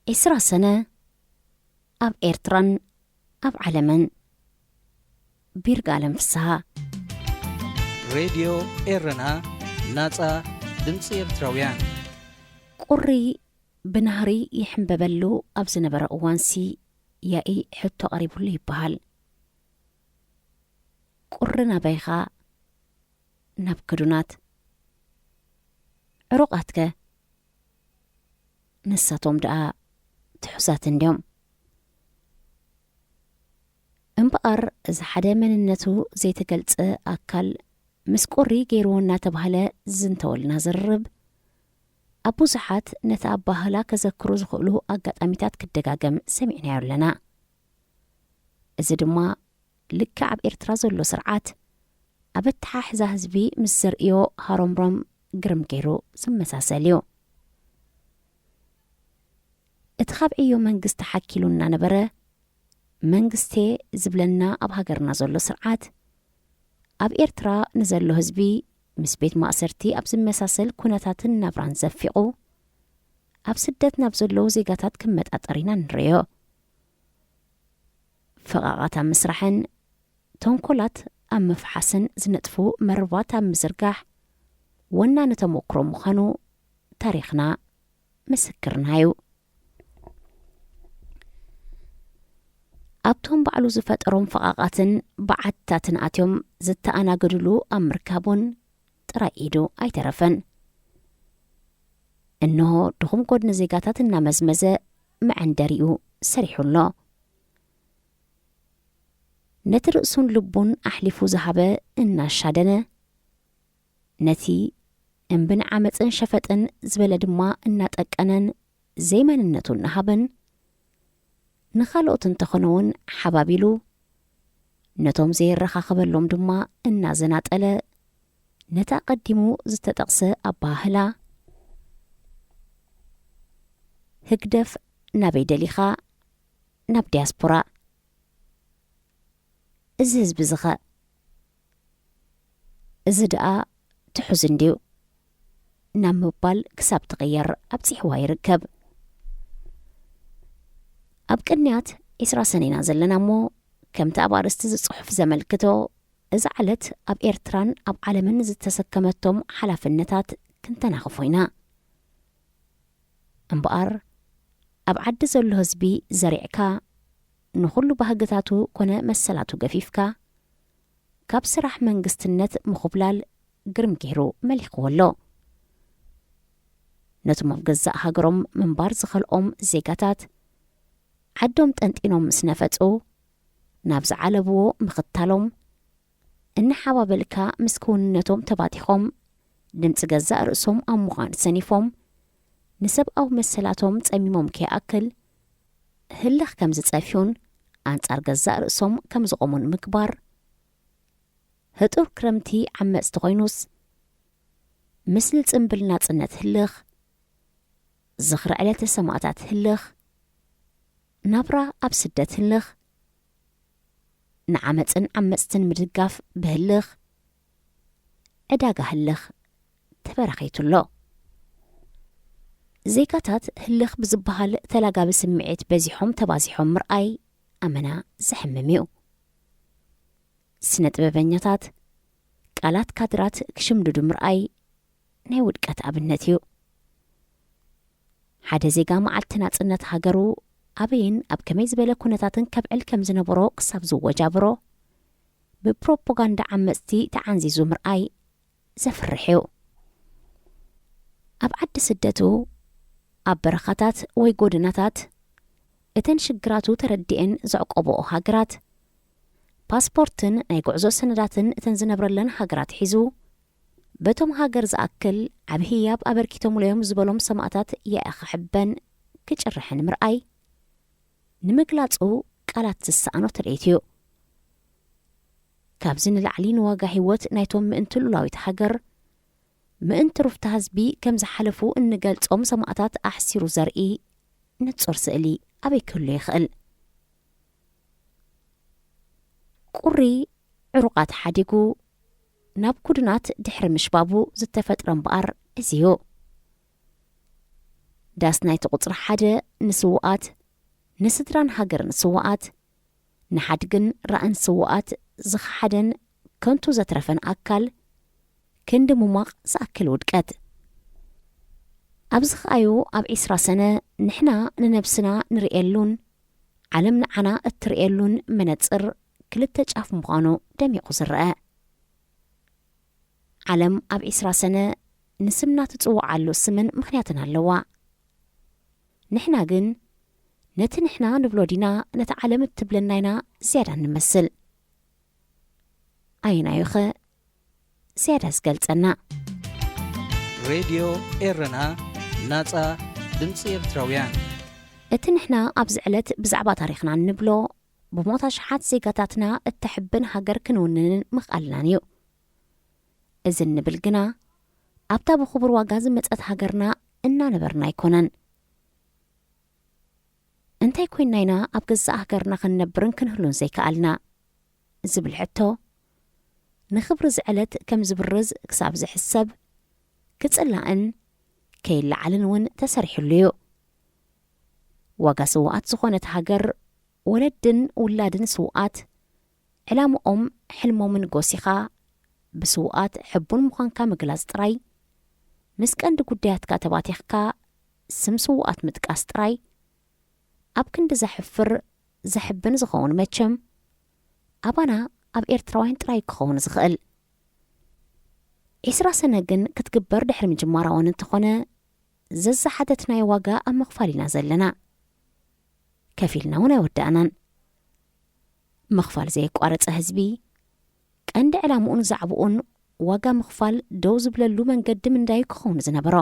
ዒስራ ሰነ ኣብ ኤርትራን ኣብ ዓለምን። ቢርጋለም ፍስሃ። ሬድዮ ኤረና፣ ናጻ ድምጺ ኤርትራውያን። ቁሪ ብናህሪ ይሕንበበሉ ኣብ ዝነበረ እዋንሲ ያኢ ሕቶ ቀሪቡሉ ይበሃል። ቁሪ ናበይኻ? ናብ ክዱናት። ዕሩቓትከ? ንሳቶም ደኣ ትሑዛት እንድዮም። እምበኣር፣ እዚ ሓደ መንነቱ ዘይተገልጸ ኣካል ምስ ቁሪ ገይርዎ እናተባህለ ዝዝንተወልና ዝርርብ፣ ኣብ ብዙሓት ነቲ ኣባህላ ከዘክሩ ዝኽእሉ ኣጋጣሚታት ክደጋገም ሰሚዕናዮ ኣለና። እዚ ድማ ልክዕ ኣብ ኤርትራ ዘሎ ስርዓት ኣብ ኣተሓሕዛ ህዝቢ ምስ ዘርእዮ ሃሮምሮም ግርም ገይሩ ዝመሳሰል እዩ። እቲ ካብ ዕዮ መንግስቲ ሓኪሉ እናነበረ መንግስቴ ዝብለና ኣብ ሃገርና ዘሎ ስርዓት፣ ኣብ ኤርትራ ንዘሎ ህዝቢ ምስ ቤት ማእሰርቲ ኣብ ዝመሳሰል ኩነታትን ናብራን ዘፊቑ፣ ኣብ ስደት ናብ ዘለዉ ዜጋታት ክመጣጠር ኢና ንርእዮ። ፈቓቓት ኣብ ምስራሕን ተንኮላት ኣብ ምፍሓስን ዝነጥፉ መርባት ኣብ ምዝርጋሕ ወናኒ ተመክሮ ምዃኑ ታሪኽና ምስክርና እዩ። ኣብቶም ባዕሉ ዝፈጠሮም ፈቓቓትን በዓትታትን ኣትዮም ዝተኣናገድሉ ኣብ ምርካቡን ጥራይ ኢዱ ኣይተረፈን። እንሆ ድኹም ጎድኒ ዜጋታት እናመዝመዘ መዐንደሪኡ ሰሪሑ ኣሎ። ነቲ ርእሱን ልቡን ኣሕሊፉ ዝሃበ እናሻደነ፣ ነቲ እምብን ዓመጽን ሸፈጥን ዝበለ ድማ እናጠቀነን ዘይመንነቱ እናሃበን፣ ንኻልኦት እንተኾነ እውን ሓባቢሉ፣ ነቶም ዘይረኻኸበሎም ድማ እናዘናጠለ፣ ነቲ ኣቐዲሙ ዝተጠቕሰ ኣበሃህላ፣ ህግደፍ ናበይ ደሊኻ? ናብ ዲያስፖራ። እዚ ህዝቢ ዝኸ? እዚ ደኣ ትሑዝ እንድዩ ናብ ምባል ክሳብ ትቕየር ኣብጺሕዋ ይርከብ። ኣብ ቅንያት ዒስራ ሰነ ኢና ዘለና እሞ፣ ከምቲ ኣብ ኣርእስቲ እዚ ጽሑፍ ዘመልክቶ፣ እዛ ዕለት ኣብ ኤርትራን ኣብ ዓለምን ዝተሰከመቶም ሓላፍነታት ክንተናኽፎ ኢና። እምበኣር፣ ኣብ ዓዲ ዘሎ ህዝቢ ዘሪዕካ፣ ንኹሉ ባህግታቱ ኮነ መሰላቱ ገፊፍካ፣ ካብ ስራሕ መንግስትነት ምኹብላል ግርም ገይሩ መሊኽዎ ኣሎ። ነቶም ኣብ ገዛእ ሃገሮም ምንባር ዝኸልኦም ዜጋታት፣ ዓዶም ጠንጢኖም ምስ ነፈጹ፣ ናብ ዝዓለብዎ ምኽታሎም፣ እናሓባበልካ ምስ ክውንነቶም ተባቲኾም፣ ድምጺ ገዛእ ርእሶም ኣብ ምዃን ሰኒፎም፣ ንሰብኣዊ መሰላቶም ጸሚሞም ከይኣክል፣ ህልኽ ከም ዝጸፍዩን ኣንጻር ገዛእ ርእሶም ከም ዝቖሙን ምግባር፣ ህጡር ክረምቲ ዓመጽቲ ኮይኑስ፣ ምስሊ ጽምብል ናጽነት ህልኽ፣ ዝኽሪ ዕለተ ሰማእታት ህልኽ፣ ናብራ ኣብ ስደት ህልኽ፣ ንዓመጽን ዓመጽትን ምድጋፍ ብህልኽ፣ ዕዳጋ ህልኽ ተበራኺቱ ኣሎ። ዜጋታት ህልኽ ብዝበሃል ተላጋቢ ስምዒት በዚሖም ተባዚሖም ምርኣይ ኣመና ዘሕምም እዩ። ስነ ጥበበኛታት ቃላት ካድራት ክሽምድዱ ምርኣይ ናይ ውድቀት ኣብነት እዩ። ሓደ ዜጋ መዓልቲ ናጽነት ሃገሩ ኣበይን ኣብ ከመይ ዝበለ ኩነታትን ከብዕል ከም ዝነበሮ ክሳብ ዝወጃብሮ፣ ብፕሮፓጋንዳ ዓመጽቲ ተዓንዚዙ ምርኣይ ዘፍርሕ እዩ። ኣብ ዓዲ ስደቱ፣ ኣብ በረኻታት ወይ ጎደናታት፣ እተን ሽግራቱ ተረዲኤን ዘዕቆብኦ ሃገራት፣ ፓስፖርትን ናይ ጉዕዞ ሰነዳትን እተን ዝነብረለን ሃገራት ሒዙ፣ በቶም ሃገር ዝኣክል ዓቢ ህያብ ኣበርኪቶምለዮም ዝበሎም ሰማእታት የኣ ክሕበን ክጭርሕን ምርኣይ፣ ንምግላጹ ቃላት ዝሰኣኖ ትርኢት እዩ። ካብዚ ንላዕሊ ንዋጋ ህይወት ናይቶም ምእንቲ ሉላዊት ሃገር፣ ምእንቲ ሩፍታ ህዝቢ ከም ዝሓለፉ እንገልጾም ሰማእታት ኣሕሲሩ ዘርኢ ንጹር ስእሊ ኣበይ ክህሉ ይኽእል? ቁሪ ዕሩቓት ሓዲጉ ናብ ኩዱናት ድሕሪ ምሽባቡ ዝተፈጥረ እምበኣር እዚ እዩ። ዳስ ናይቲ ቁጽሪ ሓደ ንስውኣት፣ ንስድራን ሃገርን ስውኣት፣ ንሓድግን ራእን ስውኣት ዝኸሓደን ከንቱ ዘትረፈን ኣካል ክንዲ ምሟቕ ዝኣክል ውድቀት። ኣብዚ ኸኣዩ ኣብ ዒስራ ሰነ ንሕና ንነብስና ንርእየሉን ዓለም ንዓና እትርእየሉን መነጽር ክልተ ጫፍ ምዃኑ ደሚቑ ዝረአ። ዓለም ኣብ ዒስራ ሰነ ንስምና ትጽውዓሉ ስምን ምኽንያትን ኣለዋ። ንሕና ግን ነቲ ንሕና ንብሎ ዲና ነቲ ዓለም እትብለና ኢና ዝያዳ እንመስል? ኣየናዩኸ ዝያዳ ዝገልጸና? ሬድዮ ኤረና፣ ናጻ ድምጺ ኤርትራውያን። እቲ ንሕና ኣብዚ ዕለት ብዛዕባ ታሪኽና እንብሎ ብሞት ኣሽሓት ዜጋታትና እተሕብን ሃገር ክንውንንን ምኽኣልናን እዩ። እዚ እንብል ግና ኣብታ ብኽቡር ዋጋ ዝመጸት ሃገርና እናነበርና ኣይኮነን። እንታይ ኮይንና ኢና ኣብ ገዛእ ሃገርና ክንነብርን ክንህሉን ዘይከኣልና ዝብል ሕቶ ንኽብሪ እዚ ዕለት ከም ዝብርዝ ክሳብ ዝሕሰብ ክጽላእን ከይለዓልን እውን ተሰሪሕሉ እዩ። ዋጋ ስውኣት ዝኾነት ሃገር ወለድን ውላድን ስውኣት ዕላምኦም ሕልሞምን ጎሲኻ ብስውኣት ሕቡን ምዃንካ ምግላጽ ጥራይ ምስ ቀንዲ ጉዳያትካ ተባቲኽካ ስም ስውኣት ምጥቃስ ጥራይ ኣብ ክንዲ ዘሕፍር ዘሕብን ዝኸውን መቸም ኣባና ኣብ ኤርትራውያን ጥራይ ክኸውን ዝኽእል። ዒስራ ሰነ ግን ክትግበር ድሕሪ ምጅማራ እውን እንተኾነ ዘዝሓተትናዮ ዋጋ ኣብ ምኽፋል ኢና ዘለና። ከፊልና እውን ኣይወዳእናን። ምኽፋል ዘየቋረጸ ህዝቢ ቀንዲ ዕላምኡን ዛዕብኡን ዋጋ ምኽፋል ደው ዝብለሉ መንገዲ ምንዳዩ ክኸውን ዝነበሮ።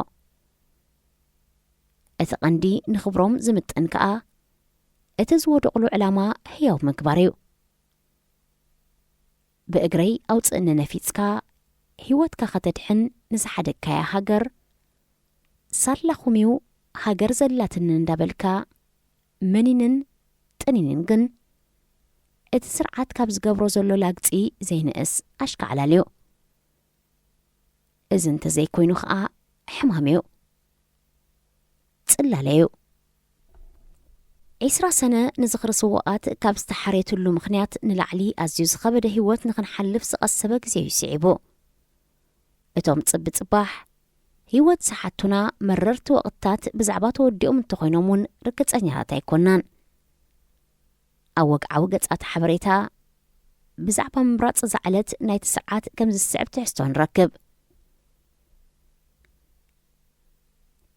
እቲ ቀንዲ ንኽብሮም ዝምጥን ከኣ እቲ ዝወደቕሉ ዕላማ ህያው ምግባር እዩ። ብእግረይ ኣውፅእኒ ነፊፅካ ህይወትካ ከተድሕን ንዝሓደግካያ ሃገር ሳላኹምዩ ሃገር ዘላትኒ እንዳበልካ መኒንን ጥኒንን ግን እቲ ስርዓት ካብ ዝገብሮ ዘሎ ላግፂ ዘይንእስ ኣሽካዕላልዩ። እዚ እንተዘይኮይኑ ኸኣ ሕማምዩ። ጽላለዩ። ዒስራ ሰነ ንዝኽሪ ስውኣት ካብ ዝተሓርየትሉ ምኽንያት ንላዕሊ ኣዝዩ ዝኸበደ ህይወት ንኽንሓልፍ ዝቐሰበ ግዜዩ ስዒቡ። እቶም ጽቢ ጽባሕ ህይወት ዝሓቱና መረርቲ ወቕትታት ብዛዕባ ተወዲኦም እንተኾይኖም እውን ርግጸኛታት ኣይኮናን። ኣብ ወግዓዊ ገጻት ሓበሬታ ብዛዕባ ምምራጽ እዛ ዕለት ናይቲ ስርዓት ከም ዝስዕብ ትሕዝቶ ንረክብ።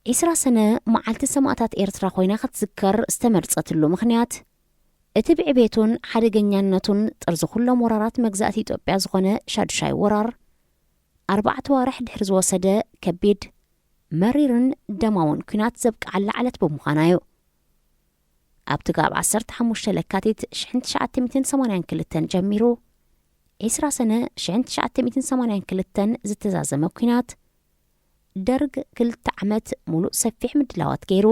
ዒስራ ሰነ መዓልቲ ሰማእታት ኤርትራ ኮይና ክትዝከር ዝተመርጸትሉ ምኽንያት እቲ ብዕቤቱን ሓደገኛነቱን ጥርዚ ኩሎም ወራራት መግዛእቲ ኢትዮጵያ ዝኾነ ሻዱሻይ ወራር ኣርባዕተ ዋርሕ ድሕሪ ዝወሰደ ከቢድ መሪርን ደማውን ኲናት ዘብቅዓላ ዕለት ብምዃና እዩ። ኣብቲ ካብ ዓሰርተ ሓሙሽተ ለካቲት ሽሕን ትሽዓተ ሚእትን ሰማንያን ክልተን ጀሚሩ ዒስራ ሰነ ሽሕን ትሽዓተ ሚእትን ሰማንያን ክልተን ዝተዛዘመ ኲናት ደርግ ክልተ ዓመት ሙሉእ ሰፊሕ ምድላዋት ገይሩ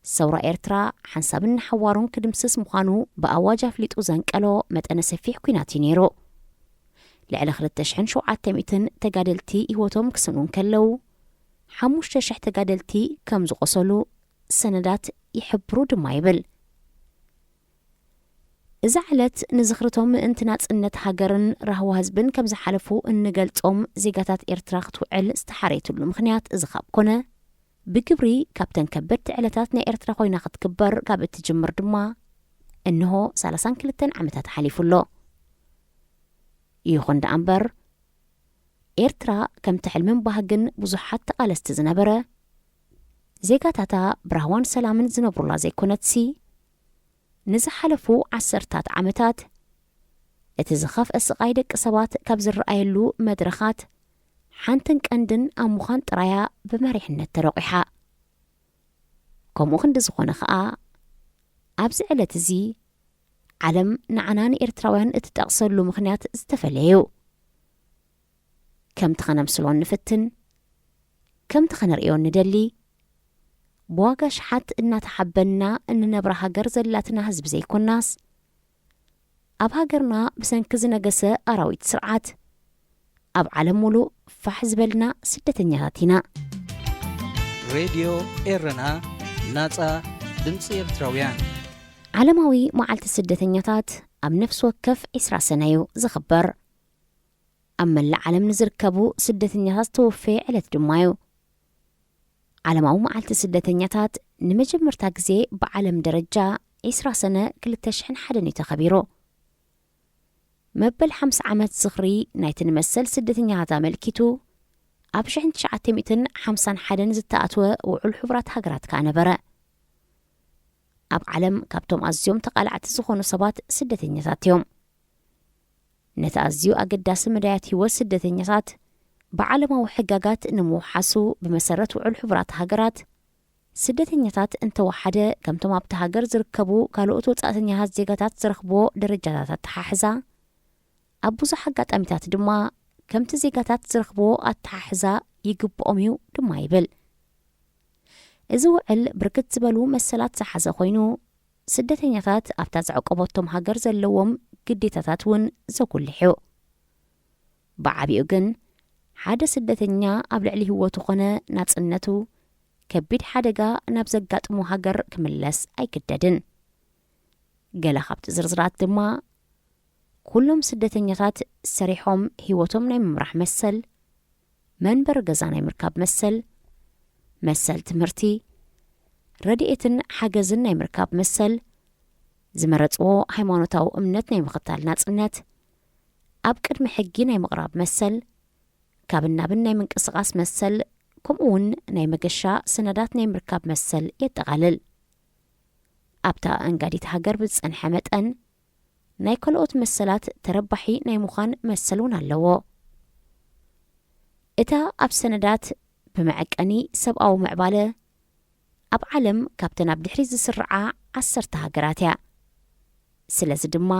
ሰውራ ኤርትራ ሓንሳብን ንሓዋሩን ክድምስስ ምዃኑ ብኣዋጅ ኣፍሊጡ ዘንቀሎ መጠነ ሰፊሕ ኲናት እዩ ነይሩ። ልዕሊ ክልተ ሽሕን ሸውዓተ ሚእትን ተጋደልቲ ህይወቶም ክስንኡ እንከለዉ ሓሙሽተ ሽሕ ተጋደልቲ ከም ዝቖሰሉ ሰነዳት ይሕብሩ ድማ ይብል። እዛ ዕለት ንዝኽርቶም ምእንቲ ናጽነት ሃገርን ራህዋ ህዝብን ከም ዝሓለፉ እንገልጾም ዜጋታት ኤርትራ ክትውዕል ዝተሓረየትሉ ምኽንያት እዚ ካብ ኮነ፣ ብግብሪ ካብተን ከበድቲ ዕለታት ናይ ኤርትራ ኮይና ክትክበር ካብ እትጅምር ድማ እንሆ ሰላሳን ክልተን ዓመታት ሓሊፉ ኣሎ። ይኹን ደኣ እምበር፣ ኤርትራ ከምቲ ሕልምን ባህግን ብዙሓት ተቓለስቲ ዝነበረ፣ ዜጋታታ ብራህዋን ሰላምን ዝነብሩላ ዘይኮነትሲ፣ ንዝሓለፉ ዓሰርታት ዓመታት እቲ ዝኸፍአ ስቓይ ደቂ ሰባት ካብ ዝረኣየሉ መድረኻት ሓንትን ቀንድን ኣብ ምዃን ጥራያ ብመሪሕነት ተረቑሓ። ከምኡ ክንዲ ዝኾነ ኸኣ ኣብዚ ዕለት እዚ ዓለም ንዓና ንኤርትራውያን እትጠቕሰሉ ምኽንያት ዝተፈለየ እዩ። ከምቲ ኸነምስሎ እንፍትን፣ ከምቲ ኸነርእዮ እንደሊ፣ ብዋጋ ሽሓት እናተሓበንና እንነብራ ሃገር ዘላትና ህዝቢ ዘይኮናስ፣ ኣብ ሃገርና ብሰንኪ ዝነገሰ ኣራዊት ስርዓት ኣብ ዓለም ሙሉእ ፋሕ ዝበልና ስደተኛታት ኢና። ሬድዮ ኤረና፣ ናጻ ድምጺ ኤርትራውያን። ዓለማዊ መዓልቲ ስደተኛታት ኣብ ነፍሲ ወከፍ ዕስራ ሰነ እዩ ዝኽበር። ኣብ መላእ ዓለም ንዝርከቡ ስደተኛታት ዝተወፈየ ዕለት ድማ እዩ። ዓለማዊ መዓልቲ ስደተኛታት ንመጀመርታ ግዜ ብዓለም ደረጃ ዕስራ ሰነ ክልተ ሽሕን ሓደን እዩ ተኸቢሩ። መበል ሓምሳ ዓመት ዝኽሪ ናይቲ ንመሰል ስደተኛታት ኣመልኪቱ ኣብ ሽሕን ትሽዓተ ሚእትን ሓምሳን ሓደን ዝተኣትወ ውዑል ሕቡራት ሃገራት ከኣ ነበረ። ኣብ ዓለም ካብቶም ኣዝዮም ተቓላዕቲ ዝኾኑ ሰባት ስደተኛታት እዮም። ነቲ ኣዝዩ ኣገዳሲ መዳያት ህይወት ስደተኛታት ብዓለማዊ ሕጋጋት ንምውሓሱ ብመሰረት ውዑል ሕቡራት ሃገራት ስደተኛታት እንተወሓደ ከምቶም ኣብቲ ሃገር ዝርከቡ ካልኦት ወጻእተኛታት ዜጋታት ዝረኽብዎ ደረጃታት ኣተሓሕዛ ኣብ ብዙሕ ኣጋጣሚታት ድማ ከምቲ ዜጋታት ዝረኽብዎ ኣተሓሕዛ ይግብኦም እዩ ድማ ይብል። እዚ ውዕል ብርክት ዝበሉ መሰላት ዝሓዘ ኮይኑ ስደተኛታት ኣብታ ዘዕቆበቶም ሃገር ዘለዎም ግዴታታት እውን ዘጉልሕ እዩ። ብዓቢኡ ግን ሓደ ስደተኛ ኣብ ልዕሊ ህይወቱ ኾነ ናጽነቱ ከቢድ ሓደጋ ናብ ዘጋጥሞ ሃገር ክምለስ ኣይግደድን። ገለ ካብቲ ዝርዝራት ድማ ኩሎም ስደተኛታት ሰሪሖም ህይወቶም ናይ ምምራሕ መሰል፣ መንበሪ ገዛ ናይ ምርካብ መሰል፣ መሰል ትምህርቲ፣ ረድኤትን ሓገዝን ናይ ምርካብ መሰል፣ ዝመረጽዎ ሃይማኖታዊ እምነት ናይ ምኽታል ናጽነት፣ ኣብ ቅድሚ ሕጊ ናይ ምቕራብ መሰል፣ ካብን ናብን ናይ ምንቅስቓስ መሰል፣ ከምኡ እውን ናይ መገሻ ሰነዳት ናይ ምርካብ መሰል የጠቓልል። ኣብታ ኣንጋዲት ሃገር ብዝጸንሐ መጠን ናይ ካልኦት መሰላት ተረባሒ ናይ ምዃን መሰል እውን ኣለዎ። እታ ኣብ ሰነዳት ብመዐቀኒ ሰብኣዊ ምዕባለ ኣብ ዓለም ካብተን ኣብ ድሕሪት ዝስርዓ ዓሰርተ ሃገራት እያ። ስለዚ ድማ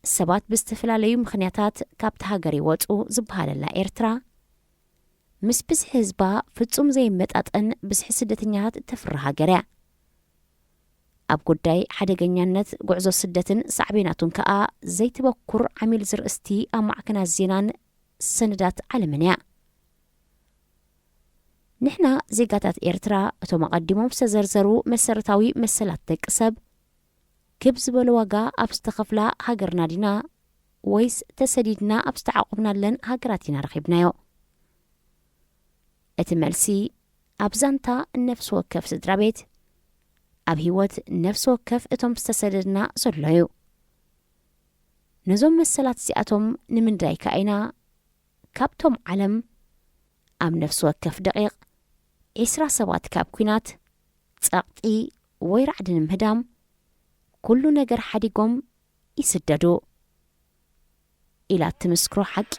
ሰባት ብዝተፈላለዩ ምኽንያታት ካብቲ ሃገር ይወጹ ዝበሃለላ ኤርትራ ምስ ብዝሒ ህዝባ ፍጹም ዘይመጣጠን ብዝሒ ስደተኛታት እተፍሪ ሃገር እያ። ኣብ ጉዳይ ሓደገኛነት ጉዕዞ ስደትን ሳዕቤናቱን ከኣ ዘይትበኩር ዓሚል ዝርእስቲ ኣብ ማዕከናት ዜናን ሰነዳት ዓለምን እያ። ንሕና ዜጋታት ኤርትራ እቶም ኣቐዲሞም ዝተዘርዘሩ መሰረታዊ መሰላት ደቂ ሰብ ክብ ዝበለ ዋጋ ኣብ ዝተኸፍላ ሃገርና ዲና ወይስ ተሰዲድና ኣብ ዝተዓቑብናለን ሃገራት ኢና ረኺብናዮ? እቲ መልሲ ኣብ ዛንታ ነፍሲ ወከፍ ስድራ ቤት፣ ኣብ ህይወት ነፍሲ ወከፍ እቶም ዝተሰደድና ዘሎ እዩ። ነዞም መሰላት እዚኣቶም ንምንዳይ ከኣ ኢና ካብቶም ዓለም ኣብ ነፍሲ ወከፍ ደቂቕ ዒስራ ሰባት ካብ ኲናት፣ ጸቕጢ ወይ ራዕዲ ንምህዳም ኩሉ ነገር ሓዲጎም ይስደዱ ኢላ እትምስክሮ ሓቂ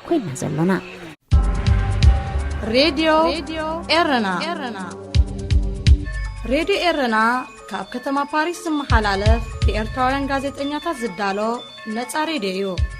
ኮይና ዘሎና። ሬድዮ ኤረና። ሬድዮ ኤረና ካብ ከተማ ፓሪስ ዝመሓላለፍ ብኤርትራውያን ጋዜጠኛታት ዝዳሎ ነጻ ሬድዮ እዩ።